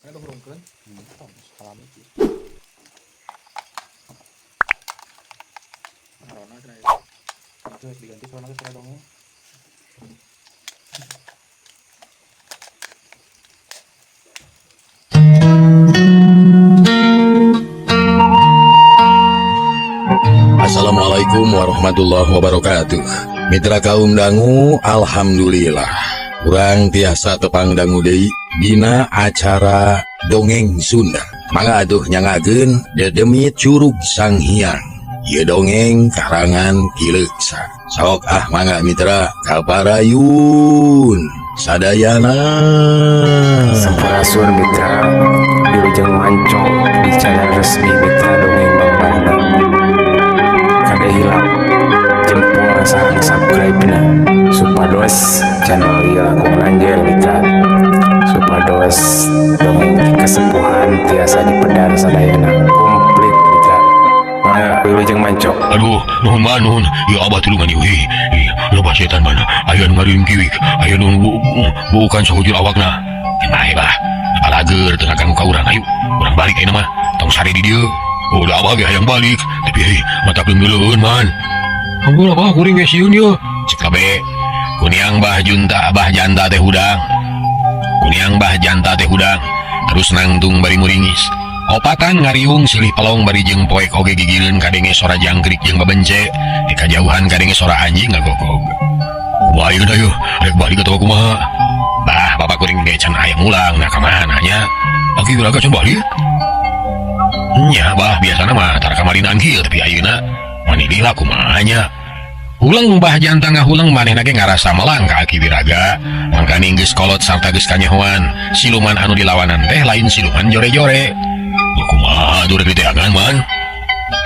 Ini hurungkeun. Tong salah mikir. Corona cenah ieu. Itu harus diganti corona teh suara dongeng. Assalamualaikum warahmatullahi wabarakatuh. Mitra kaum dangu, alhamdulillah. Urang tiasa tepang dangu deui dina acara dongeng Sunda. Mangga atuh nyangakeun dedemit Curug Sanghyang. Ieu dongeng karangan Ki Leuksa. Sok ah mangga mitra kaparayun sadayana. Sampurasun mitra, Wilujeng Manco di channel resmi Mitra Dongeng Bang Barna. Kade hilap jempol sareng subscribe na supados channel ieu langkung lanjut mitra, supados dongeng kesepuhan tiasa dipedar sadayana komplit mitra. Mangga Wilujeng Manco. Aduh, nuhun mah nuhun. Ya abah tulungan ieu. Ih, ih, loba setan mana. Aya nu ngaringkiwik, aya nu bukan sahujur awakna. Bae bah. Balager teu ngaganggu ka urang, ayo. Urang balik ayeuna mah. Tong sare di dieu. Oh, da abah ge hayang balik, tapi hei, mata geuleuheun man. Ampun abah kuring ge sieun ieu. Cek kabe. Kuniang bah junta bah janta teh hudang. Kuniang bah janta teh hudang. Terus nangtung bari muringis. Opatan ngariung silih pelong bari jeung poek oge gigireun kadenge sora jangkrik jeung babence. Di kajauhan kadenge sora anjing ngagogog. Kumaha ieu ayo, rek balik atawa kumaha? Bah, bapak kuring ge can aya mulang, nah kamana nya? Aki geura can balik? Nya bah, biasana mah tara kamarinaan kieu tapi ayeuna mani lila kumaha nya? Huleng bah janta ngahuleng manehna ge ngarasa melang ka Aki Wiraga. Mangkaning geus kolot sarta geus kanyahoan, siluman anu dilawanan teh lain siluman jore-jore. Ya kumaha atuh rek diteangan man?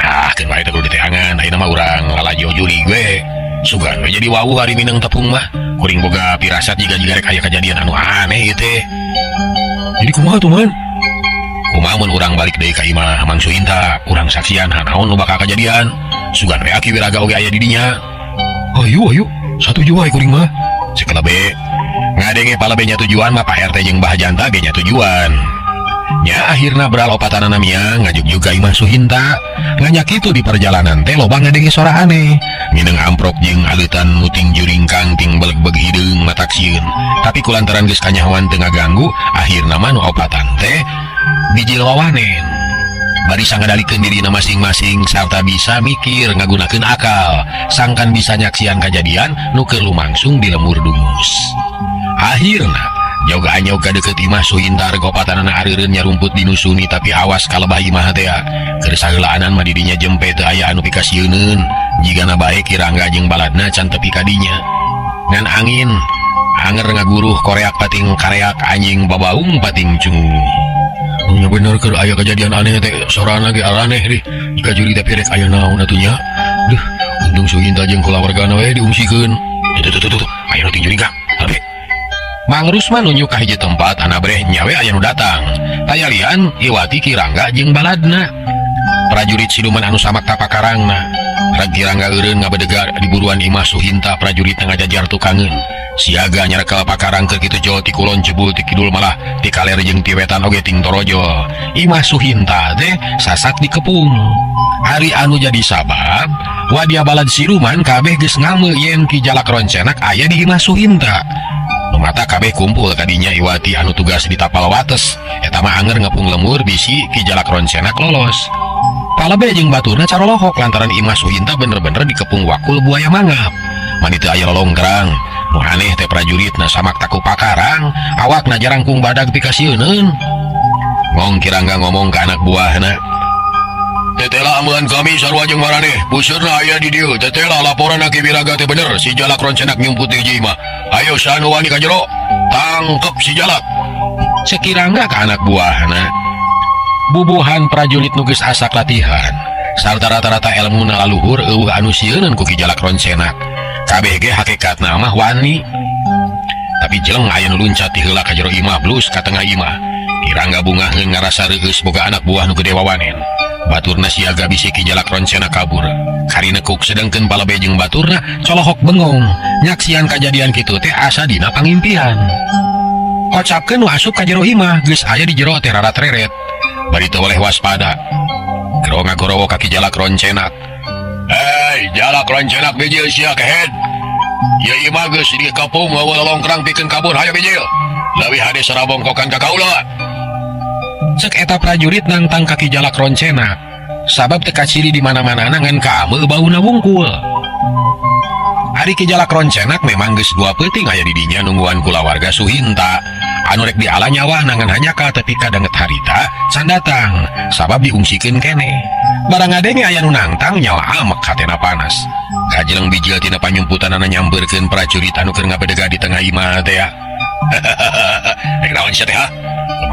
Ah, keun wae teh kudu diteangan, ayeuna mah urang lalajo jurig we. Sugan we jadi wawuh ari mineng tepung mah. Kuring boga pirasat jiga-jiga rek aya kajadian anu aneh ieu teh. Jadi kumaha tuh man? Kumaha mun urang balik deui ka imah Mang Suhinta, urang saksian naon nu bakal kajadian. Sugan we Aki Wiraga oge aya di dinya. Ayo ayo, satuju wae kuring mah. Cek lebe. Ngadenge palebe nya tujuan mah Pak RT jeung Bah Janta ge nya tujuan. Nya akhirna beral opatanana miang ngajugjug ka imah Suhinta. Nganya kitu di perjalanan teh loba ngadenge sora aneh. Mineng amprok jeung aleutan muting juringkang ting belegbeg hideung matak sieun. Tapi kulantaran geus kanyahoan teu ngaganggu, akhirna mah nu opatan teh bijil wawanen. Bari sangadalikeun dirina masing-masing sarta bisa mikir ngagunakeun akal, sangkan bisa nyaksian kajadian nu keur lumangsung di lemur Dungus. Akhirna joga anyog ka deukeut imah Suhinta regopatanana areureun nyarumput dinusuni tapi awas kalebah imah teh. Keur saheulaanan mah didinya jempe teu aya anu pikasieuneun. Jigana bae Kirangga jeung baladna can tepi ka dinya. Ngan angin anger ngaguruh koreak pating kareak anjing babaung pating cungu. Nya bener keur aya kejadian aneh teh sorana ge araneh deh. Jika juri tapi rek aya naon atuh nya. Duh, untung Suhinta jeung kulawargana we diungsikeun. Tuh tuh tuh tuh, aya nu ting juringkang. Habe. Mang Rusman nunjuk ka hiji tempat anabreh nyawe aya nu datang. Tayalian Iwati Kirangga jeung baladna. Prajurit siluman anu samak tapakarangna. Rag Kirangga eureun ngabedegar di buruan imah Suhinta prajurit ngajajar tukangeun. Siaga nyarekel pakarang keur kitu jol ti kulon jebul ti kidul malah ti kaler jeung ti wetan oge ting torojol. Imah Suhinta teh sasak dikepung. Ari anu jadi sabab wadia balad siluman kabeh geus ngame yen Ki Jalak Roncenak aya di imah Suhinta. Nu mata kabeh kumpul kadinya Iwati anu tugas di tapal wates. Eta mah anger ngepung lemur bisi Ki Jalak Roncenak lolos. Palebe jeung baturna carolohok lantaran imah Suhinta bener-bener dikepung wakul buaya mangap. Mani teu aya lolongkrang. Nu aneh teh prajuritna samak taku pakarang, awakna jarangkung badag pikasieuneun. Ngong Kirangga ngomong ka anak buahna. Tetela amean kami sarua jeung maraneh, buseurna aya di dieu. Tetela laporan Aki Wiraga teh bener, si Jalak Roncenak nyumput di hiji imah. Ayo sanu wani ka jero, tangkep si Jalak. Cek Kirangga ka anak buahna. Bubuhan prajurit nu geus asak latihan, sarta rata-rata elmuna laluhur eueuh anu sieuneun ku Ki Jalak Roncenak. Kabeh ge hakikatna mah wani. Tapi jeleng aya nu luncat ti heula ka jero imah blus ka tengah imah. Kirangga bungaheun ngarasa reueus boga anak buah nu gede wawanen. Baturna siaga bisi Ki Jalak Roncenak kabur. Kari nekuk sedengkeun palebe jeung baturna colohok bengong. Nyaksian kajadian kitu teh asa dina pangimpian. Kocapkeun nu asup ka jero imah geus aya di jero teh rarat-reret. Bari teu boleh waspada. Gero ngagorowo ka Ki Jalak Roncenak. Hei, Jalak Roncenak bijil sia kehed. Ieu imah geus dikepung eueuh lolongkrang pikeun kabur hayo bijil. Leuwih hade sarabongkokan ka kaula. Cek eta prajurit nangtang ka Ki Jalak Roncenak. Sabab teu kaciri di mana-mana ngan kaameu bauna wungkul. Ari Ki Jalak Roncenak memang geus dua peuting aya di dinya nungguan kulawarga Suhinta. Anu rek diala nyawa ngan hanjakal tepi ka danget harita can datang sabab diungsikeun keneh. Barang ngadenge aya nu nangtang nyawa amek hatena panas. Kajeleng bijil tina panyumputanana nyampeurkeun prajurit anu keur ngabedega di tengah imah teh ya. Rek naon sia teh ha?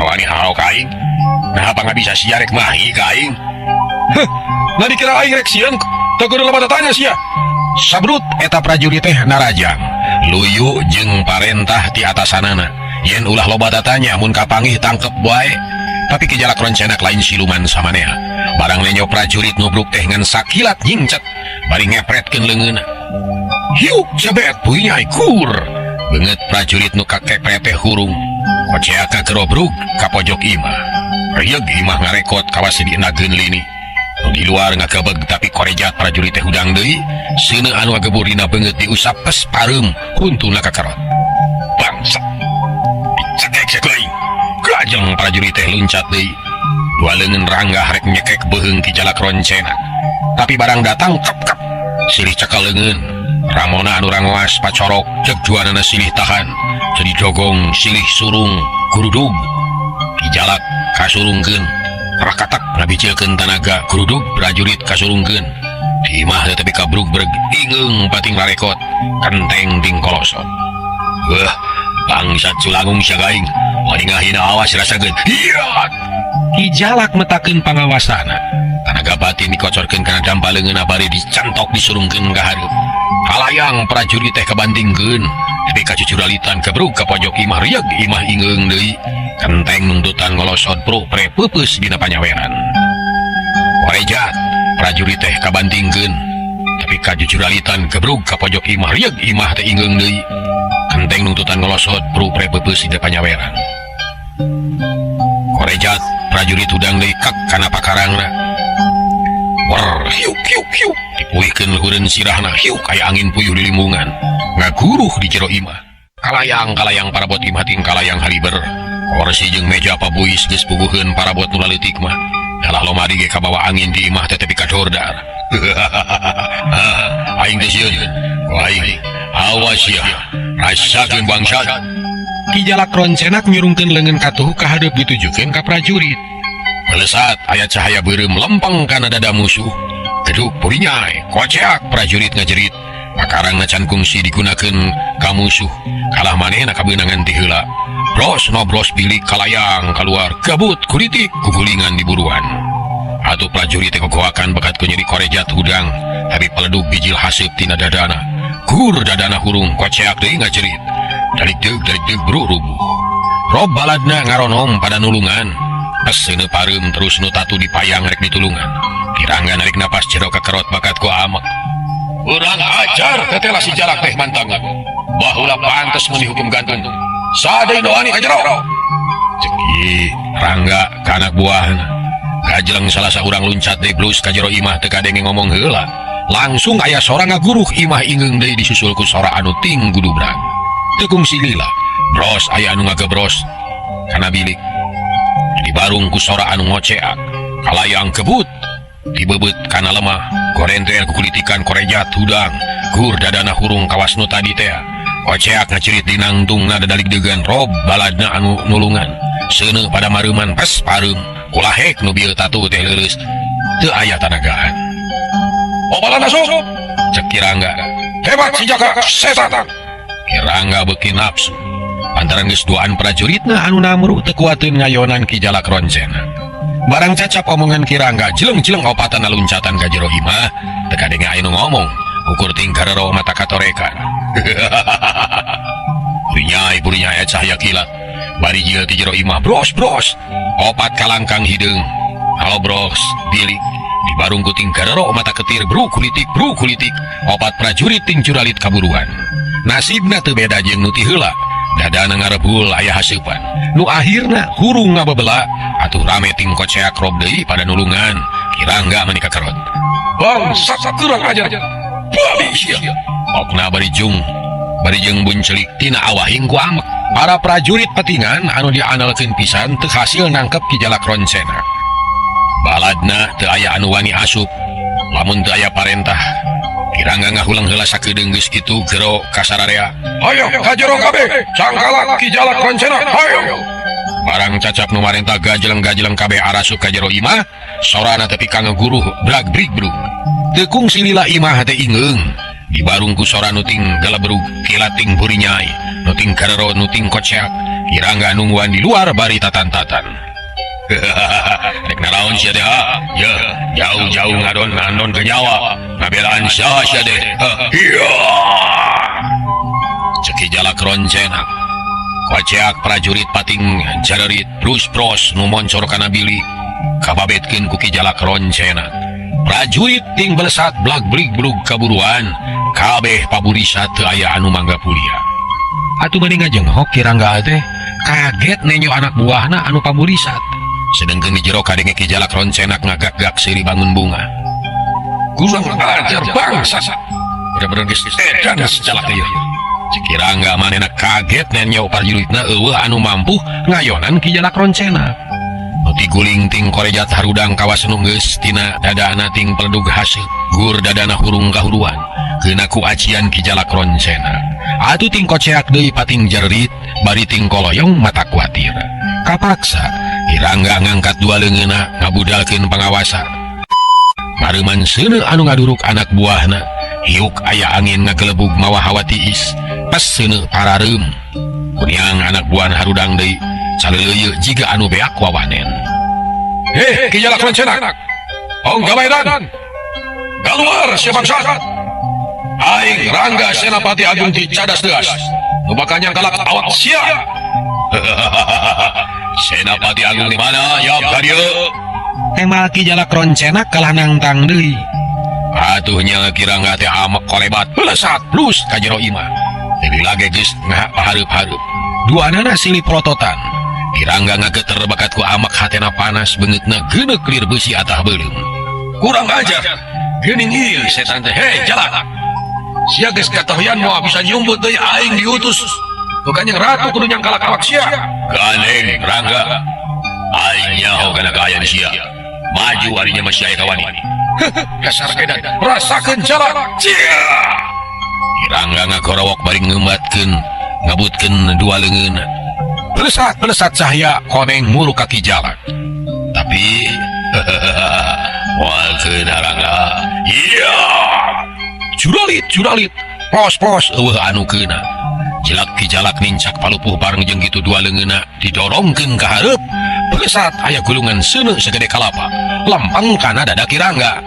Kumaha wani halau ka aing? Naha pangabisa sia rek mahi ka aing? Heh, nah dikira aing rek sieun teu kudu loba tatanya sia. Sabrut eta prajurit teh narajang. Luyu jeung parentah ti atasanana. Yen ulah loba tatanya mun kapanggih tangkep wae. Tapi Ki Jalak Roncenak lain siluman samanea. Barang lenyo prajurit nubruk teh ngan sakilat nyingcet bari ngepretkeun leungeunna. Hiuk jebet puinyai kur. Beungeut prajurit nu kakepret teh hurung. Koceak kagerobrug ka pojok imah. Rieug imah ngarekot kawas diendageun lini. Nu di luar ngagebeg tapi korejat prajurit teh hudang deui. Seuneu anu ngagebur dina beungeut diusap pes pareum huntuna kakerot. Bangsat. Dicekek sia ku aing. Gajeng prajurit teh luncat deui. Dua leungeun ranggah rek nyekek beuheung Ki Jalak Roncenak. Tapi barang datang kep-kep silih cekel leungeun. Ramona anu rangoas pacorok ceuk juanana silih tahan. Jadi dogong silih surung gurudug. Ki Jalak kasurungkeun. Rakatak ngabicilkeun tanaga gurudug prajurit kasurungkeun. Di imah teh tepi ka brug-breg ingeung pating rarekot kenteng ting kolosot. Wah, bangsat culangung sia aing. Wani ngahina awas rasakeun. Hiat! Ki Jalak metakeun pangawasana. Tanaga batin dikocorkeun kana dampa leungeunna bari dicantok disurungkeun ka hareup. Kalayang prajurit teh kabantingkeun. Tepi ka cucuralitan kebrug ka pojok imah rieug imah ingeung deui. Kenteng nuntutan ngolosot bro pre peupeus dina panyaweran. Korejat prajurit teh kabantingkeun. Tepi ka cucuralitan kebrug ka pojok imah rieug imah teh ingeung deui. Kenteng nuntutan ngolosot bro pre peupeus dina panyaweran. Korejat prajurit hudang deui kak kana pakarangna. Wer hiuk hiuk hiuk dipuihkeun luhureun sirahna hiuk aya angin puyuh di limbungan. Ngaguruh di jero imah. Kalayang-kalayang parabot imah ting kalayang haliber. Kursi jeung meja pabuis geus puguheun parabot nu laleutik mah. Dalah lomari ge kabawa angin di imah teh tepi ka dordar. Aing teh sieun. Ku aing awas ya. Rasakeun bangsat. Ki Jalak Roncenak nyurungkeun leungeun katuhu ka hareup ditujukeun ka prajurit. Melesat aya cahaya beureum lempeng kana dada musuh. Geduk purinyai, koceak prajurit ngajerit. Pakarangna can kungsi digunakeun ka musuh. Kalah manehna kabeunangan ti heula. Bros nobros bilik kalayang kaluar gabut kuritik gugulingan di buruan. Atuh prajurit teh gogoakan bakat ku nyeri korejat hudang, tapi peledug bijil haseup tina dadana. Gur dadana hurung koceak deui ngajerit. Darik deug bru rubuh. Rob baladna ngaronom pada nulungan. Pes seuneu pareum terus nu tatu dipayang rek ditulungan. Kirangga narik napas jero kakerot bakat ku amek. Urang ajar tetela si Jalak teh mantangan. Baheula pantes mun dihukum gantung. Sadai doani ka jero. Ceki Rangga ka anak buahna. Kajeleng salah saurang luncat deui blus ka jero imah teu kadenge ngomong heula. Langsung aya sora ngaguruh imah ingeung deui disusul ku sora anu ting gudubrag. Teu kungsi lila. Bros aya anu ngagebros kana bilik. Dibarung ku sora anu ngoceak. Kalayang kebut dibebeut kana lemah. Gorenter kukulitikan korejat hudang. Gur dadana hurung kawas nu tadi teh. Koceak ngacerit dinangtungna dadalig-degan rob baladna anu nulungan. Seuneu pada mareuman pes pareum. Kulahek nu bieu tatu teh leureus. Teu aya tanagaan. Obalan asup. Cek Ki Rangga. Hebat si Jaka setan. Ki Rangga beuki nafsu. Lantaran geus duaan prajuritna anu namru teu kuateun ngayonan Ki Jalak Roncena. Barang cacap omongan Ki Rangga jeleng-jeleng opatan luncatan ka jero imah, teu kadenge aya nu ngomong, ukur ting karero mata katorekan. Burinyai burinyai aya cahaya kilat. Bari jil ti jero imah bros bros. Opat kalangkang hideung. Halo bros, bilik. Di barung kuting karero mata ketir bru kulitik bru kulitik. Opat prajurit ting curalit kaburuan. Nasibna teu beda jeung nu ti heula. Dadana ngarebul aya haseupan. Nu akhirna hurung ngabebela atuh rame ting koceak rob deui pada nulungan. Kirangga mani kakerot. Bangsat kurang ajar. Babi sia. Okna bari jung bari jeung buncelik tina awahing ku amek. Para prajurit petingan anu diandalkeun pisan teu hasil nangkep Ki Jalak Roncena. Baladna teu aya anu wani asup. Lamun teu aya parentah. Kirangga ngahulang heula sakedeung geus kitu gero ka sararea. Hayo ka jero kabeh, cangkalak Ki Jalak Roncena. Hayo. Barang cacap nu marentah gajeleng-gajeleng kabeh arasup ka jero imah, sorana tepi ka ngaguruh brag brig brug. Teu kungsi lila imah teh ingeung. Dibarung ku sora nuting galaberug kilating burinyai, nuting karero nuting koceak. Kirangga nungguan di luar bari tatan-tatan. Rek naraon sia teh ha? Ya, jauh-jauh ngadon ngandon ke nyawa. Ngabelaan saha sia teh? Iya. Cek Ki Jalak Roncena. Koceak prajurit pating jarerit brus pros nu moncor kana bilik. Kababetkeun ku Ki Jalak Roncena. Prajurit ting belesat blag blig brug kaburuan. Kabeh paburisa teu aya anu mangga pulia. Atuh mani ngajenghok Kirangga teh kaget nenyo anak buahna anu paburisat. Sedengkeun di jero kadenge Ki Jalak Roncenak ngagak-gak seuri bangun bunga. Kurang ajar bangsa. Bener-bener geus edan sejalak ieu. Cek Kirangga manehna kaget nenyo prajuritna eueuh anu mampu ngayonan Ki Jalak Roncena. Nu tiguling ting korejat harudang kawas nu geus tina dadana ting peledug haseup. Gur dadana hurung kahuruan. Keuna ku acian Ki Jalak Roncena. Atuh ting koceak deui pating jerit bari ting koloyong mata kuatir. Kapaksa Kirangga ngangkat dua leungeunna ngabudalkeun pangawasa. Mareuman seuneu anu ngaduruk anak buahna. Hiuk aya angin ngagelebug mawa hawa tiis. Pas seuneu parareum. Kuniang anak buahna harudang deui. Caleuleuyeuh jiga anu beak wawanen. Heh, Ki Jalak Roncena. Ong gabaedan. Kaluar sia bangsat. Aing Rangga Senapati Agung ti Cadas Deas. Nu bakal nyangkalak awak sia. Senapati Agung di mana? Ya ka dieu. Temal Ki Jalak Roncena kalah nangtang deui. Atuh nya Kirangga teh amek kolebat belesat plus ka jero imah. Deui lage geus ngahareup-hareup. Duanana silih prototan. Kirangga ngageter bakat ku amek hatena panas beungeutna geuneuk lir beusi atah beuleum. Kurang ajar. Geuning ieu setan teh. Hei Jalak. Sia geus katahuyan moal bisa nyumbut deui aing diutus. Ku Kanjeng Ratu kudu nyangkalak awak sia. Gandeng Rangga. Aing nyaho kana kaayaan sia. Maju arinya mah sia kawani. Dasar edan, rasakeun Jalak. Cia. Kirangga ngagorowok bari ngeumbatkeun, ngabutkeun dua leungeunna. Belesat-belesat cahaya koneng mulu ka Ki Jalak. Tapi moal keuna Rangga. Iya. Juralit, juralit. Plos-plos eueuh anu keuna. Jelak Ki Jalak nincak palupuh bareng jeung kitu dua leungeunna didorongkeun ka hareup. Belesat aya gulungan seuneu segede kalapa. Lempeng kana dada Kirangga.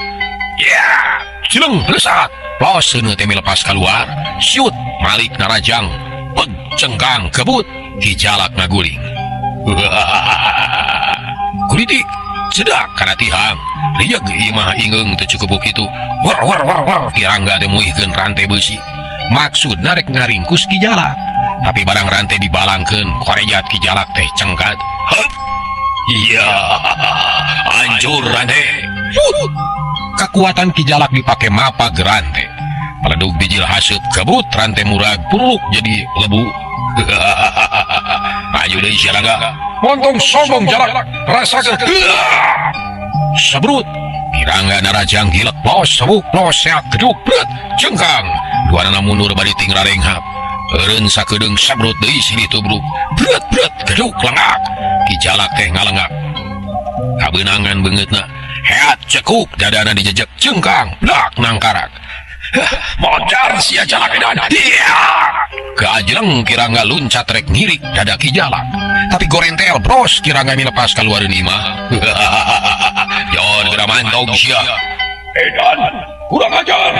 Ya, cileng belesat. Plos seuneu teh lepas keluar. Siut malik narajang. Peg cengkang kebut. Ki Jalak ngaguling. Kuritik cedak kana tihang. Rieg imah ingeung teu cukup kitu. War war war war Kirangga teh muihkeun rantai beusi. Maksudna rek ngaringkus Ki Jalak. Tapi barang rantai dibalangkeun korejat Ki Jalak teh cengkat. Hup. Iya, hancur rantai. Fut. Kekuatan Ki Jalak dipake mapag rantai. Meledug bijil haseup kebut rantai murag puruk jadi lebu. Maju deui sia Rangga. Montong sombong Jalak, rasakeun. Sebrut. Kirangga narajang gilek plos sebuk plos seak geduk bret cengkang. Duanana mundur bari ting rarenghap. Eureun sakedeung sebrut deui silih tubruk. Bret bret geduk lengak. Ki Jalak teh ngalengak. Kabeunangan beungeutna. Heat cekuk dadana dijejek cengkang blak nangkarak. Modar sia Jalak edan. Iya. Keajleng Kirangga luncat rek ngirik dada Ki Jalak. Tapi gorentel bros Kirangga milepas kaluareun imah. Jon geura mantog sia. Edan, kurang ajar.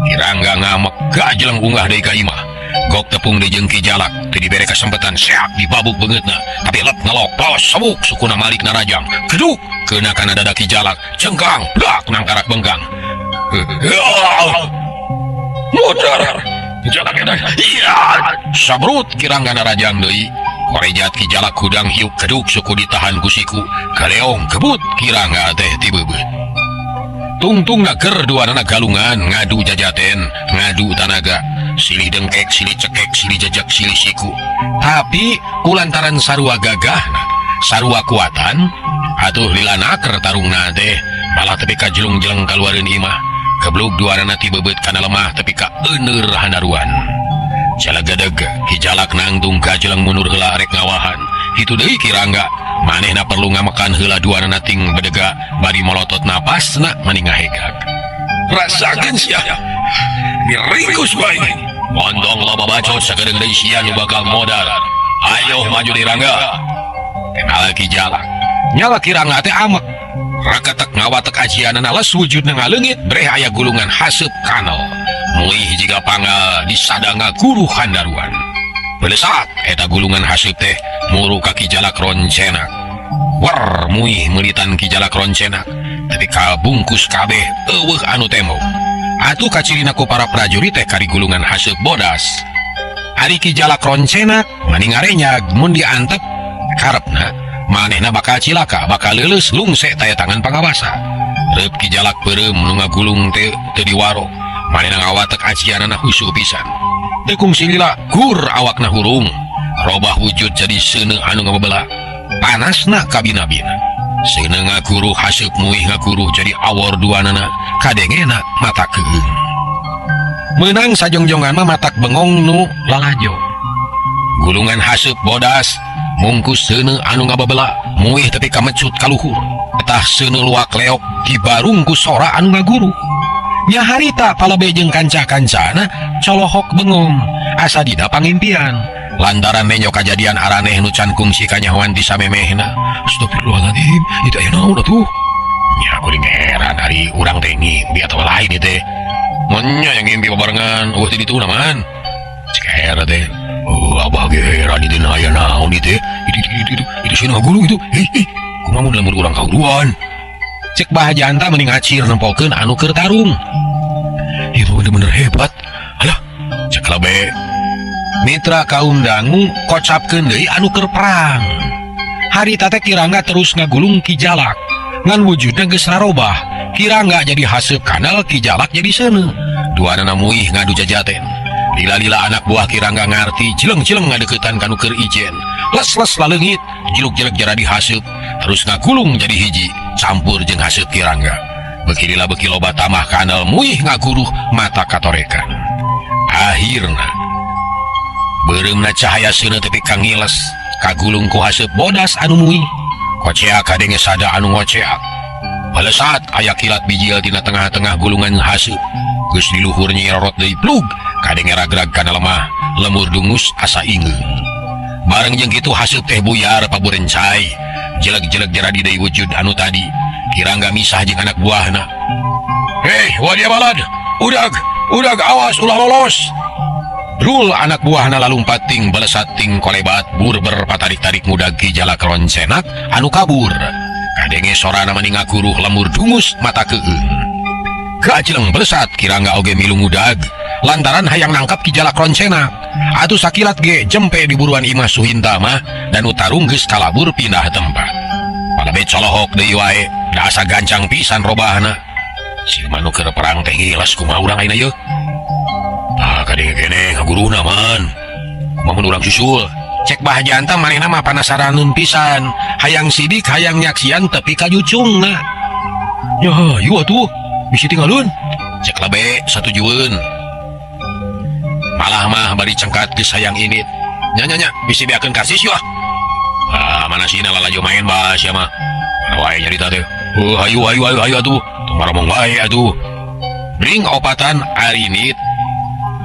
Kirangga ngamek gajleng unggah deui ka imah. Gok tepung deui jeung Ki Jalak teu dibere kasempatan seak dibabuk beungeutna. Tapi lep ngelok plos sebuk sukuna malik narajang. Geduk keuna kana dada Ki Jalak. Cengkang blak nangkarak bengkang. Modar. Sabrut Kirangga narajang deui. Korejat Ki Jalak hudang hiuk keduk suku ditahan ku siku. Kaleong kebut Kirangga teh tibebeut. Tungtungna ger duanana galungan ngadu jajaten, ngadu tanaga. Silih dengkek, silih cekek, silih jajak, silih siku. Tapi kulantaran sarua gagahna, sarua kuatan, atuh lila naker tarungna teh malah tepi ka jelung-jeleng kaluareun imah. Keblug duanana tibebeut kana lemah tepi ka euneur hanaruan. Jalagadeg Ki Jalak nangtung kajeleng mundur heula rek ngawahan. Kitu deui Kirangga, manehna perlu ngamakan heula duanana ting bedega bari molotot napasna mani ngahegag. Rasakeun sia. Diringkus bae. Mondong loba bacot sakedeung deui sia nu bakal modar. Ayo maju deui Rangga. Kenal Ki Jalak. Nyala Kirangga teh amek. Raketek ngawatek ajianana les wujudna ngaleungit breh aya gulungan haseup kanal. Muih jiga panggal disadanga guru handaruan. Belesat eta gulungan haseup teh muru ka Ki Jalak roncenak. Wer muih meulitan Ki Jalak roncenak. Tapi kabungkus kabeh eueuh anu tembok. Atuh kacirina ku para prajurit teh kari gulungan haseup bodas. Ari Ki Jalak roncenak mani ngarenyag mun diantep karepna manehna bakal cilaka, bakal leuleus lungse taya tangan pangawasa. Reup Ki Jalak peureum nu ngagulung teh teu diwaro. Manehna ngawatek ajianana husu pisan. Teu kungsi lila gur awakna hurung. Robah wujud jadi seuneu anu ngabebela. Panasna kabina-bina. Seuneu ngaguruh haseup muih ngaguruh jadi awor duanana kadengena mata keueung. Meunang sajongjongan mah matak bengong nu lalajo. Gulungan haseup bodas mungkus seuneu anu ngabebela muih tepi ka mecut ka luhur. Etah seuneu luak leok dibarung ku sora anu ngaguruh. Nya harita palebe jeung kanca-kancana colohok bengong asa dina pangimpian. Lantaran nenyo kajadian araneh nu can kungsi kanyahoan ti samemehna. Astagfirullahaladzim, itu aya naon atuh? Nya kuring heran ari urang teh ngimpi atawa lain ieu teh. Mun nya yang ngimpi babarengan, eueuh ti ditu man. Cik heran teh. Oh, abah ge heran ieu teh aya naon ieu teh? Itu itu itu itu sieun ngagulung itu. Hei, hei, kumaha mun lamun urang kahuruan? Cek Bah Janta mending ngacir nempokeun anu keur tarung. Ieu bener-bener hebat. Alah, cek lebe. Mitra kaum dangu kocapkeun deui anu keur perang. Harita teh Kirangga terus ngagulung Ki Jalak. Ngan wujudna geus rarobah. Kirangga jadi haseup kanal, Ki Jalak jadi seuneu. Duanana muih ngadu jajaten. Lila-lila anak buah Kirangga ngarti jeleng-jeleng ngadeukeutan ka nu keur ijen. Les-les laleungit, jeluk-jelek jaradi haseup, terus ngagulung jadi hiji, campur jeung haseup Kirangga. Beuki lila beuki loba tamah kanal muih ngaguruh mata katorekan. Akhirna beureumna cahaya seuneu tepi ka ngiles, kagulung ku haseup bodas anu muih. Koceak kadenge sada anu ngoceak. Balesat aya kilat bijil dina tengah-tengah gulungan haseup. Geus di luhur nyirorot deui plug, kadenge ragrag kana lemah, lemur dungus asa ingeung. Bareng jeung kitu haseup teh buyar paburencai. Jelek-jelek jaradi deui wujud anu tadi. Kirangga misah jeung anak buahna. Hei, wadia balad. Udag, udag awas ulah lolos. Brul anak buahna lalumpat ting balesat ting kolebat burber patarik-tarik mudag Ki Jalak roncenak anu kabur. Kadenge sorana mani ngaguruh lemur dungus mata keueung. Gajeleng belesat Kirangga oge milu ngudag lantaran hayang nangkap Ki Jalak roncenak. Atuh sakilat ge jempe di buruan imah Suhinta mah dan utarung geus kalabur pindah tempat. Palebe colohok deui wae, da asa gancang pisan robahna. Si manu keur perang teh ngiles kumaha urang ayeuna yeuh. Tah kadenge keneh ngaguruhna man. Kumaha mun urang susul? Cek Bah Janta manehna mah panasaranun pisan. Hayang sidik hayang nyaksian tepi ka jucungna. Ya hayu atuh, bisi tinggalun. Cek lebe satujueun. Malah mah bari cengkat geus hayang init. Nya nya nya bisi beakeun karsis yeuh. Ah mana sih lalajo main bah sia mah. Mana wae nyarita teh. Oh hayu hayu hayu hayu atuh. Tong maromong wae atuh. Bring opatan arinit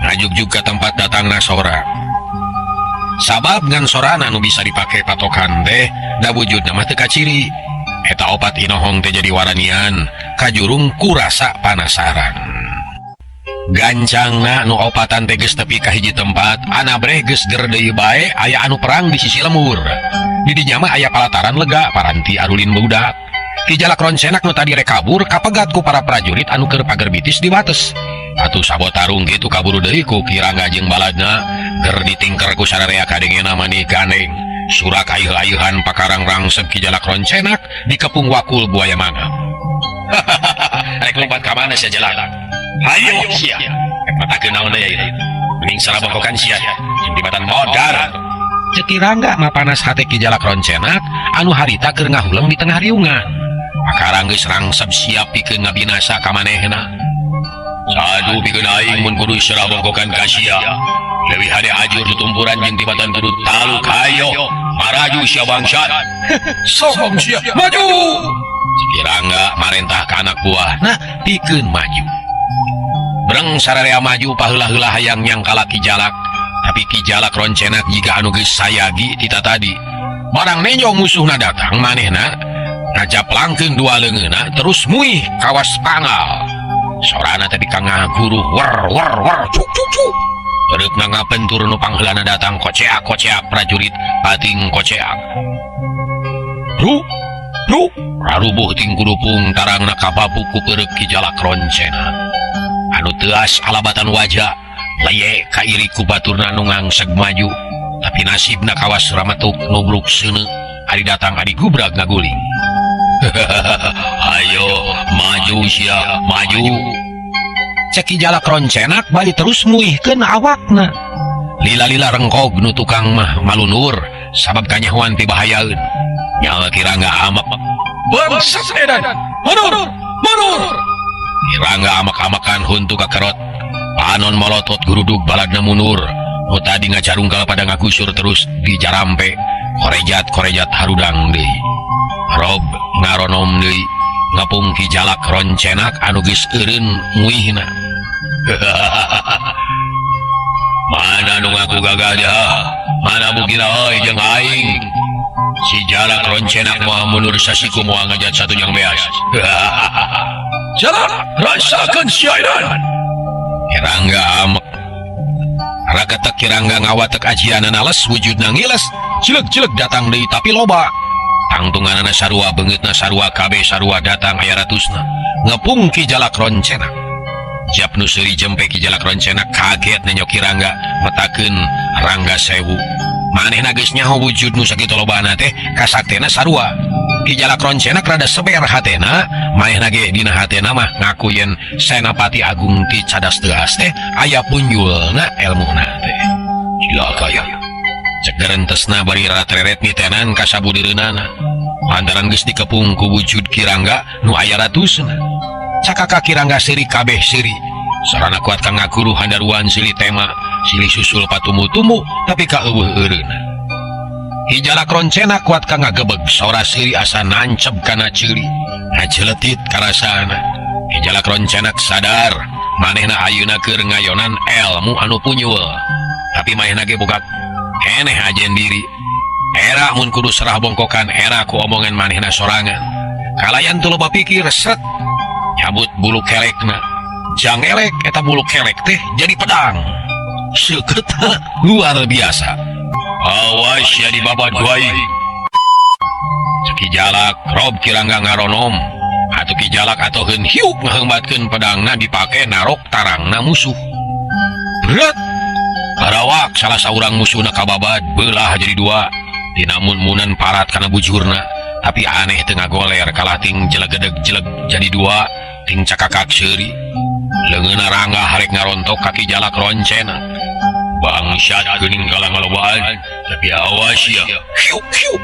ngajugjug ka tempat datangna sora. Sabab ngan sorana nu bisa dipake patokan teh da wujudna mah teu kaciri. Eta opat inohong teh jadi waranian kajurung kurasa panasaran. Gancangna nu opatan teh geus tepi ka hiji tempat, anabreh geus ger deui bae aya anu perang di sisi lemur. Di dinya mah aya palataran lega paranti arulin budak. Ki Jalak Roncenak nu tadi rek kabur kapegat ku para prajurit anu keur pagerbitis di wates. Atuh sabotarung kitu kaburu deui ku Ki Rangga jeung baladna keur ditingker ku sararea kadengena mani gandeng. Surak ayeuh-ayeuhan pakarang rangsep Ki Jalak Roncenak dikepung wakul buaya mangap. Rek lompat ka mana sia Jalak? Hayo sia. Rek matakeun naon deui ayeuna? Mending sarah bongkokan sia jeung tibatan modar. Cek Ki Rangga mapanas hate Ki Jalak Roncenak anu harita keur ngahuleng di tengah riungan. Pakarang geus rangsep siap pikeun ngabinasa ka manehna. Sadu pikeun aing mun kudu serah bongkokan ka sia. Leuwih hade ajur tutumpuran jeung tibatan kudu taluk hayo. Maraju sia bangsat. Sokong sia maju. Cek Ki Rangga marentah ka anak buahna pikeun maju. Breng sararea maju paheula-heula hayang nyangkala Ki Jalak. Tapi Ki Jalak Roncenak jiga anu geus sayagi tita tadi. Barang nenjong musuhna datang manehna ngajaplangkeun dua leungeunna terus muih kawas pangal. Sorana tapi ka ngaguruh wer wer wer cuk cuk cuk. Reupna ngapentur nu pangheulana datang koceak koceak prajurit pating koceak. Ru ru rarubuh ting kurupung tarangna kababuk ku peureup Ki Jalak Roncenak. Anu teuas alabatan wajah leye kairi ku baturna nu ngangseg maju. Tapi nasibna kawas ramatuk nubruk seuneu ari datang ari gubrag ngaguling. Ayo maju sia maju. Cek Ki Jalak Roncenak bali terus muihkeun awakna. Lila-lila rengkog nu tukang mah malunur sabab kanyahoan ti bahayaeun. Nyawa Ki Rangga amak. Bangsat edan. Mundur, mundur. Ki Rangga amak-amakan huntu kakerot. Panon molotot gurudug baladna mundur. Nu tadi ngacarungkal pada ngagusur terus dijarampe. Korejat-korejat harudang deui. Rob ngaronom deui ngapung Ki Jalak Roncenak anu geus eureun muihna. Mana nu ngaku gagah dah? Mana bukina euy jeung aing? Si Jalak Roncenak moal mundur sasiku moal ngajat satu yang beas. Jalak rasakeun sia edan. Ki Rangga amek. Raketek Ki Rangga ngawatek ajianana les wujudna ngiles, cileg-cileg datang deui tapi loba. Tangtunganana sarua beungeutna sarua kabeh sarua datang aya ratusna. Ngepung Ki Jalak Roncenak. Jap nu seuri jempe Ki Jalak Roncenak kaget nenyo Ki Rangga metakeun Rangga Sewu. Manehna geus nyaho wujud nu sakitu lobana teh kasaktena sarua. Ki Jalak Roncenak rada seber hatena, manehna ge dina hatena mah ngaku yen Senapati Agung ti Cadas Teuas teh aya punjulna elmuna teh. Cilaka ya. Cek gerentesna bari ratreret mitenan ka sabudireunana. Lantaran geus dikepung ku wujud Ki Rangga nu aya ratusna. Cakaka Ki Rangga seuri kabeh seuri. Sarana kuat ka ngaguru handaruan silih tema, silih susul patumu-tumu tapi ka eueuh eureunna. Ki Jalak Roncenak kuat ka ngagebeg sora seuri asa nanceb kana ceuli. Ngajeletit karasana. Ki Jalak Roncenak sadar manehna ayeuna keur ngayonan elmu anu punyul. Tapi manehna ge boga keneh ajen diri. Era mun kudu serah bongkokan era ku omongan manehna sorangan. Kalayan teu loba pikir sret nyabut bulu kelekna. Jang elek eta bulu kelek teh jadi pedang. Seukeutna luar biasa. Awas ya dibabat ku aing. Cek Ki Jalak rob Ki Rangga ngaronom. Atuh Ki Jalak atoheun hiuk ngaheumbatkeun pedangna dipake narok tarangna musuh. Berat. Barawak salah saurang musuhna kababad belah jadi dua. Dinamun-munan parat kana bujurna. Tapi aneh teu ngagoler kalah ting jelegedeg jeleg jadi dua ting cakakak seuri. Leungeunna Rangga harek ngarontok ka Ki Jalak Roncenak. Bangsat geuning kalah ngalobaan. Tapi awas ya. Hiuk hiuk.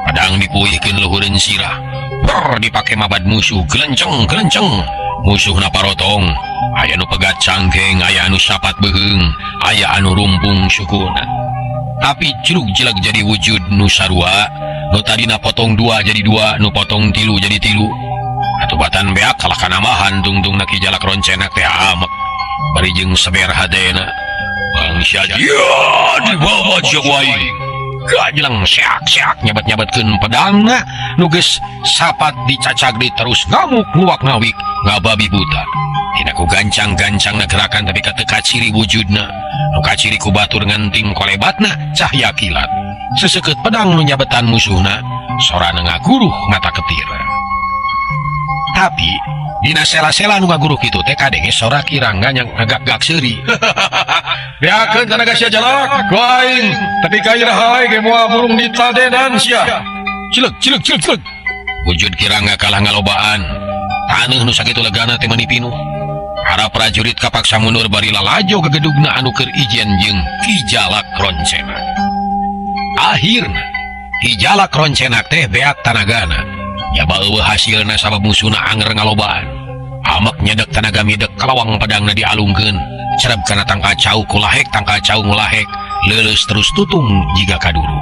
Pedang dipuihkeun luhureun sirah. Ber dipake mabad musuh gelenceng gelenceng. Musuhna parotong. Aya nu pegat cangkeng, aya anu sapat beuheung, aya anu rumpung sukuna. Tapi jeruk jelek jadi wujud nu sarua, nu tadina potong dua jadi dua, nu potong tilu jadi tilu. Atuh batan beak kalah kanamahan tungtungna Ki Jalak Roncenak teh amek. Bari jeung seber hatena. Bangsat ya dibawa jeung aing. Gajelang seak-seak nyabat-nyabatkeun pedangna nu geus sapat dicacag deui terus ngamuk nguak ngawik ngababi buta. Dina ku gancang-gancangna gerakan tapi ka teu kaciri wujudna. Nu kaciri ku batur nganting kolebatna cahya kilat. Seseukeut pedang nu nyabetan musuhna, sorana ngaguruh mata ketir. Tapi dina sela-sela nu ngaguruh kitu teh kadenge sora Ki Rangga yang ngagak-gak seuri. Beakeun tanaga sia jalak ku aing, tapi ka iraha ge moal burung ditadenan sia. Cileg cileg cileg cileg. Wujud Ki Rangga kalah ngalobaan. Taneuh nu sakitu legana teh meuni pinuh. Para prajurit kapaksa mundur bari lalajo gegedugna anu keur ijen jeung Ki Jalak Roncenak. Akhirna Ki Jalak Roncenak teh beak tanagana. Jaba eueuh hasilna sabab musuhna anger ngalobaan. Amek nyedek tanaga midek kalawang pedangna dialungkeun. Cereb kana tangkal cau kulahek tangkal cau ngulahek leuleus terus tutung jiga kaduru.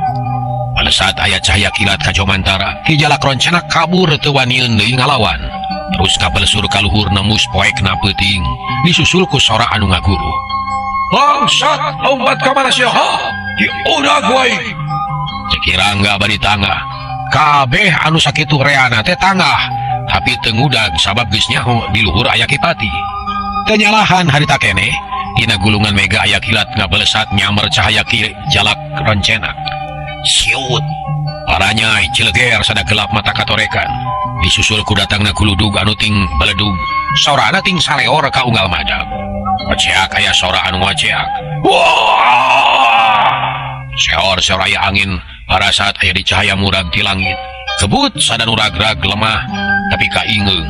Pada saat aya cahaya kilat ka Jomantara, Ki Jalak Roncenak kabur teu wanieun deui ngalawan. Terus kabelesur ka luhur nembus poekna peuting, disusul ku sora anu ngaguruh. Bangsat, lompat ka mana sia ha? Diudag ku aing. Cek Ki Rangga bari tangah. Kabeh anu sakitu reana teh tangah, tapi teu ngudag sabab geus nyaho di luhur aya Ki Patih. Teu nyalahan harita keneh, dina gulungan mega aya kilat ngabelesat nyamber cahaya Ki Jalak Roncenak. Siut. Paranyai cileger sada gelap mata katorekan. Disusul ku datangna guludug anu ting beledug. Sorana ting saleor ka unggal madab. Ngoceak aya sora anu ngoceak. Wah! Seor soraya angin parasat aya di cahaya murag di langit. Kebut sada nu ragrag lemah tapi kaingeung.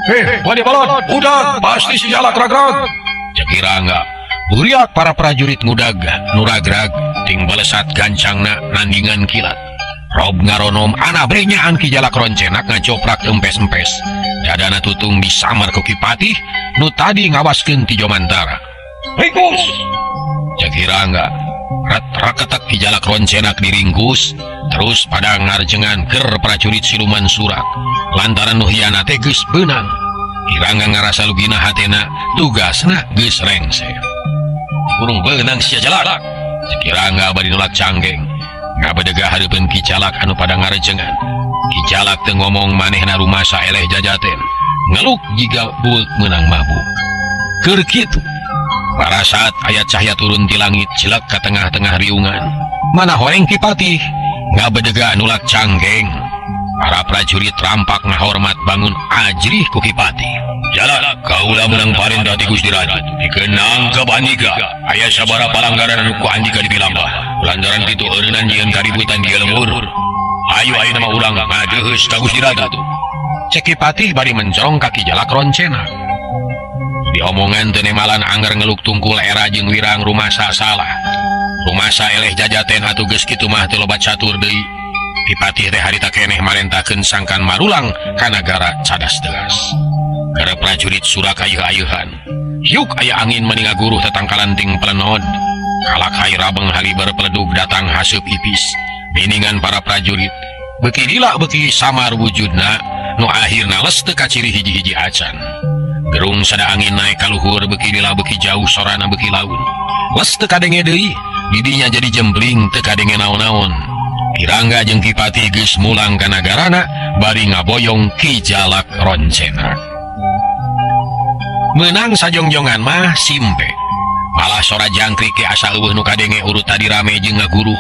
Heh, wani balon, udag, pasti si Jalak ragrag. Cek Ki Rangga. Buriak para prajurit ngudag nu ragrag ting balesat gancangna nandingan kilat. Rob ngaronom anabrenya Ki Jalak Roncenak ngacoprak empes-empes. Dadana tutung disamar ku Ki Patih nu tadi ngawaskeun ti Jomantara. Ringkus! Cek Ki Rangga. Rat raketek Ki Jalak Roncenak diringkus terus pada ngarjengan ger prajurit siluman surak. Lantaran nu hianat teh geus beunang. Ki Rangga ngarasa lugina hatena tugasna geus rengse. Burung beunang sia jalak. Cek Ki Rangga bari nolak canggeng. Ngabedega hareupeun Ki Jalak anu pada ngarejengan. Ki Jalak teu ngomong manehna rumasa eleh jajaten. Ngeluk jiga bueuk meunang mabuk. Keur kitu, parasat aya cahaya turun di langit cilek ka tengah-tengah riungan. Mana horeng Ki Patih ngabedega nulak canggeng. Para prajurit rampak ngahormat bangun ajrih ku Ki Patih. Jalak, kaula meunang parentah ti Gusti Ratu. Dikenang ka Andika. Aya sabaraha palanggaran anu ku Andika dipilambah. Lantaran kitu eureunnan jieun kaributan di lembur. Ayo ayeuna mah urang ngadeuheus ka Gusti Ratu. Cek Ki Patih bari mencorong ka Ki Jalak Roncenak. Diomongan teu nemalan angger ngeluk tungkul era jeung wirang rumasa salah. Rumasa eleh jajaten atuh geus kitu mah teu loba catur deui. Ki Patih teh harita keneh marentakeun sangkan marulang ka nagara cadas tegas. Gara prajurit surak ayeuh-ayeuhan. Yuk aya angin mani ngaguruh tatangkalan ting pelenod. Kalakai rabeng haliber peledug datang haseup ipis. Biningan para prajurit. Beuki lila beuki samar wujudna, nu akhirna les teu kaciri hiji-hiji acan. Gerung sada angin naik ka luhur beuki lila beuki jauh sorana beuki laun. Les teu kadenge deui, didinya jadi jempling teu kadenge naon-naon. Ki Rangga jeung Ki Patih geus mulang ka nagarana bari ngaboyong Ki Jalak Roncenak. Meunang sajongjongan mah simpe. Malah sora jangkrik ke asa eueuh nu kadenge urut tadi rame jeung ngaguruh.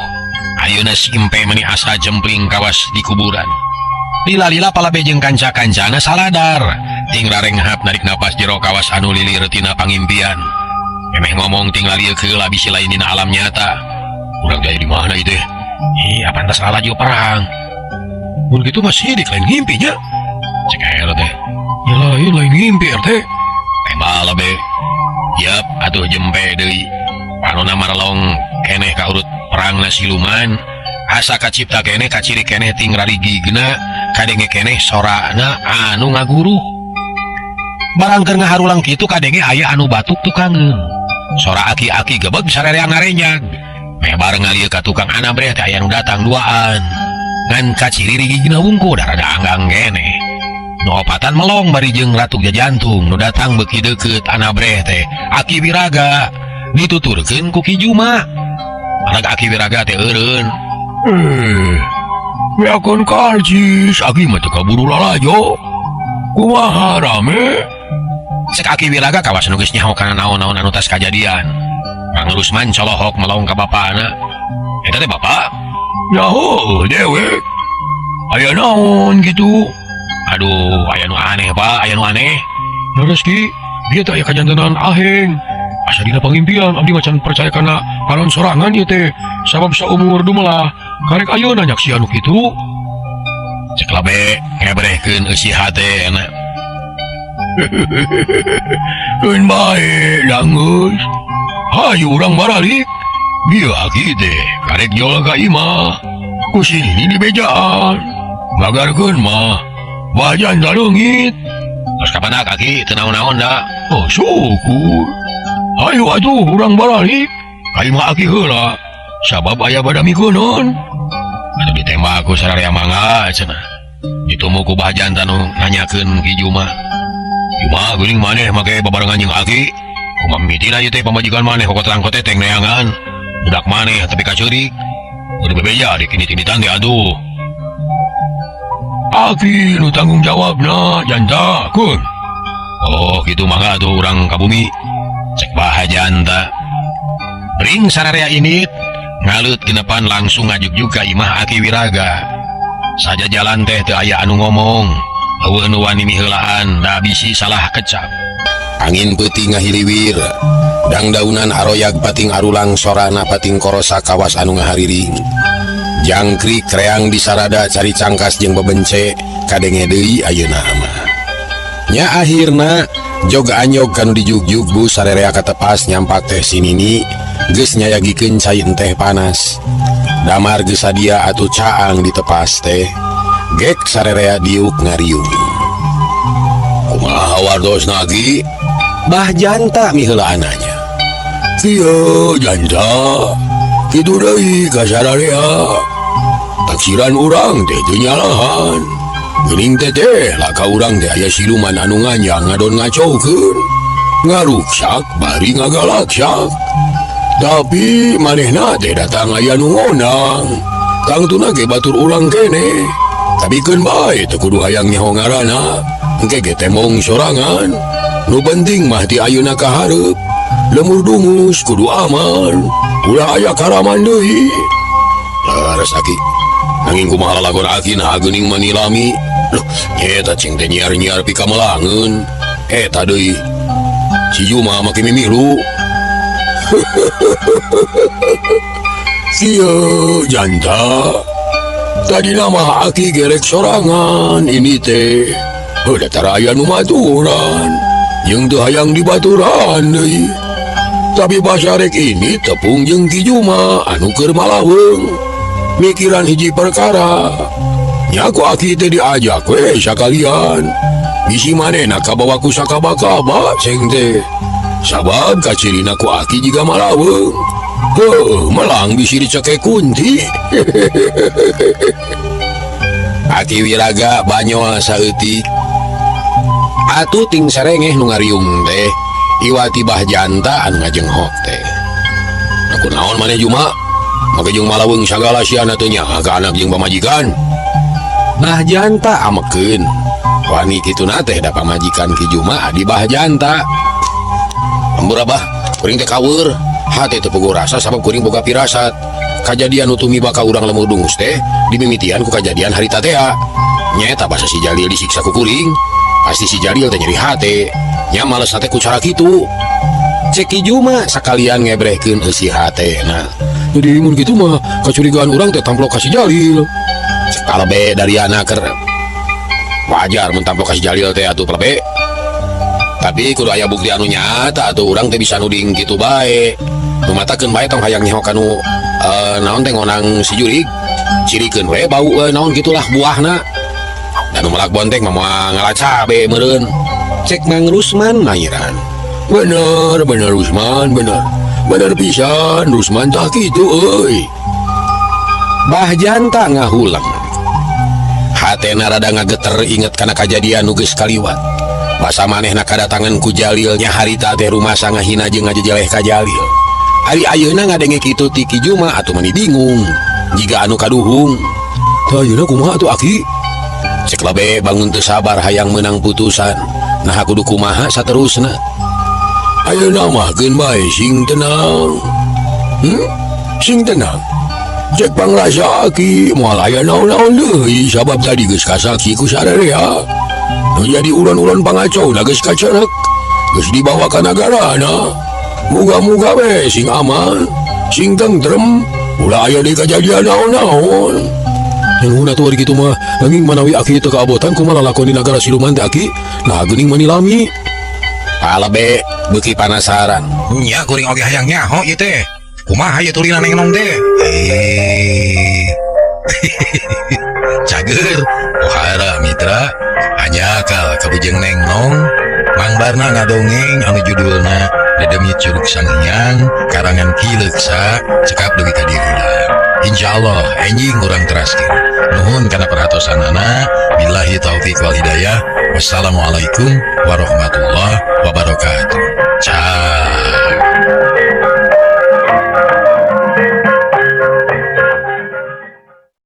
Ayeuna simpe meuni asa jempling kawas di kuburan. Lila-lila palabe jeung kanca-kancana saladar. Ting rarenghap narik napas jero kawas anu lilir tina pangimpian. Memeh ngomong ting lalieuk heula bisi lain dina alam nyata. Urang teh di mana ieu teh? Ih, apan tas lalajo perang. Mun kitu mah sidik lain ngimpi nya. Cek aya teh. Ya lain lain ngimpi RT. Tembal be. Yap, atuh jempe deui. Panona marlong keneh ka urut perangna siluman. Asa kacipta keneh kaciri keneh ting rarigigna, kadenge keneh sorana anu ngaguruh. Barang keur ngaharulang kitu kadenge aya anu batuk tukangeun. Sora aki-aki gebeg sarerea ngarenyag. Meh bareng ngalieu ka tukang anabreh teh aya nu datang duaan. Ngan kaciri rigigna wungku darada anggang keneh. Nu opatan melong bari jeung ratuk jajantung nu datang beuki deukeut anabreh teh Aki Wiraga dituturkeun ku Ki Juma. Anak Aki Wiraga teh eureun. Beakeun karcis aki mah teu kaburu lalajo. Kumaha rame? Cek Aki Wiraga kawas nu geus nyaho kana naon-naon anu tas kajadian. Kang Rusman colohok melong ka bapana. Eta teh bapak? Nyaho dewek. Aya naon kitu? Aduh, aya nu aneh, Pak, aya nu aneh. Leres Ki, bieu teh aya kajantenan aheng. Asa dina pangimpian abdi mah can percaya kana panon sorangan ieu teh. Sabab saumur dumelah karek ayeuna nyaksian nu kitu. Cek labe ngebrehkeun eusi hate na. Keun bae dangeus. Hayu urang baralik. Bieu aki teh karek jol ka imah. Ku si Nini dibejaan. Ngagarkeun mah bajan leungit. Terus kapan kaki teu naon-naon da? Oh syukur. Hayu atuh urang baralik. Ka imah aki heula. Sabab aya bada mikeun. Atuh ditembak ku sararea mangga cenah. Ditemu ku Bah Janta nu nanyakeun Ki Juma. Juma geuning maneh make babarengan jeung aki. Kumaha mimitina ieu teh pamajikan maneh kokotrang koteteng neangan. Budak maneh tapi kaceurik. Udah bebeja dikinit-kinitan teh atuh. Aki nu tanggung jawabna janta keun. Oh gitu mangga atuh urang ka bumi. Cek Bah Janta. Ring sararea ini ngalut genepan langsung ngajugjug ka imah Aki Wiraga. Saja jalan teh teu aya anu ngomong. Eueuh nu wani miheulaan da bisi salah kecap. Angin peuting ngahiliwir, dangdaunan aroyag pating arulang sorana pating korosa kawas anu ngahariring. Jangkrik reang disarada cari cangkas jeung bebence kadenge deui ayeuna mah. Nya akhirna jog anyog kanu dijugjug bu sarerea katepas nyampak teh si Nini geus nyayagikeun cai teh panas. Damar geus sadia atuh caang ditepas teh. Gek sarerea diuk ngariung. Kumaha wartosna Ki? Bah Janta miheulaananya. Kieu Janta. Kitu deui ka sararea. Taksiran urang teh teu nyalahan. Geuning teh teh laka urang teh aya siluman anu nganjang ngadon ngacaukeun. Ngaruksak bari ngagalaksak. Tapi manehna teh datang aya nu ngondang. Tangtuna ge batur urang keneh. Tapi keun bae teu kudu hayang nyaho ngaranna. Engke ge temong sorangan. Nu penting mah ti ayeuna ka hareup. Lemur Dungus kudu aman. Ulah aya karaman deui. Leres Aki. Nanging kumaha lalagon aki nah geuning mani lami. Loh, nyeta cing teh nyiar-nyiar pikamelangeun. Eta deui. Si Juma make mimilu. Kieu Janta. Tadina mah aki gerek sorangan ini teh. Heuh datar aya nu maturan. Jeung teu hayang dibaturan deui. Tapi basarek ini tepung jeung Ki Juma anu keur malaweung. Mikiran hiji perkara. Nya ku aki teh diajak we sakalian. Bisi manehna kabawa ku sakaba-kaba ceng teh. Sabab kacirina ku aki jiga malaweung. Heuh, melang bisi dicekek kunti. Aki Wiraga banyol saeutik. Atuh ting sarengeh nu ngariung teh. Iwati Bah Janta anu ngajenghok teh. Aku naon maneh Juma? Make jeung malaweung sagala siana teh nya ka anak jeung pamajikan. Bah Janta amekeun. Wani kituna teh da pamajikan Ki Juma adi Bah Janta. Ampura Bah, kuring teh kaweur. Hate teu puguh rasa sabab kuring boga pirasat. Kajadian nu tumiba ka urang Lemur Dungus teh dimimitian ku kajadian harita tea. Nyaeta basa si Jalil disiksa ku kuring. Pasti si Jalil teh nyeri hate. Nya males teh ku cara kitu. Cek Ki Juma sakalian ngebrehkeun eusi hatena. Jadi mun kitu mah kacurigaan urang teh tamplok ka si Jalil. Cek kalebe Dariana keur wajar mun tamplok ka si Jalil teh atuh plebe. Tapi kudu aya bukti anu nyata atuh urang teh bisa nuding kitu bae. Nu matakeun bae tong hayang nyaho kanu naon teh ngonang si jurig. Cirikeun we bau naon gitulah buahna. Dan nu melak bonteng mah moal ngalacabe meureun. Cek Mang Rusman mairan. Bener, bener Rusman, bener. Bener pisan Rusman tah kitu euy. Bah Janta ngahulang. Hatena rada ngageter inget kana kajadian nu geus kaliwat. Basa manehna kadatangan ku Jalil nya harita teh rumasa ngahina jeung ngajejeleh ka Jalil. Ari ayeuna ngadenge kitu ti Ki Juma atuh mani bingung. Jiga anu kaduhung. Tah ayeuna kumaha atuh Aki? Cek lebe bangun teu sabar hayang meunang putusan. Nah kudu kumaha saterusna. Ayeuna mah keun bae sing tenang. Sing tenang. Cek pangrasa aki moal aya naon-naon deui sabab tadi geus kasaksi ku sararea. Nu jadi ulon-ulon pangacau da geus kacerek. Geus dibawa ka nagarana. Muga-muga we sing aman, sing tentrem, ulah aya deui kajadian naon-naon. Nuhun atuh ari kitu mah, nanging manawi aki teu kaabotan kumaha lalakon di nagara siluman teh aki? Nah geuning mani lami. Palebe beuki panasaran. Nya kuring oge hayang nyaho ieu teh. Kumaha ieu tulina Neng Nong teh? Eh. Cager, pohara mitra, hanjakal ka Bujeng Neng Nong, Mang Barna ngadongeng anu judulna Dedemit Curug Sanghyang karangan Ki Leuksa cekap dugi ka dieu. Insyaallah enjing urang teraskeun. Nuhun kana perhatosanana. Billahi taufik wal hidayah. Wassalamualaikum warahmatullahi wabarakatuh. Ciao.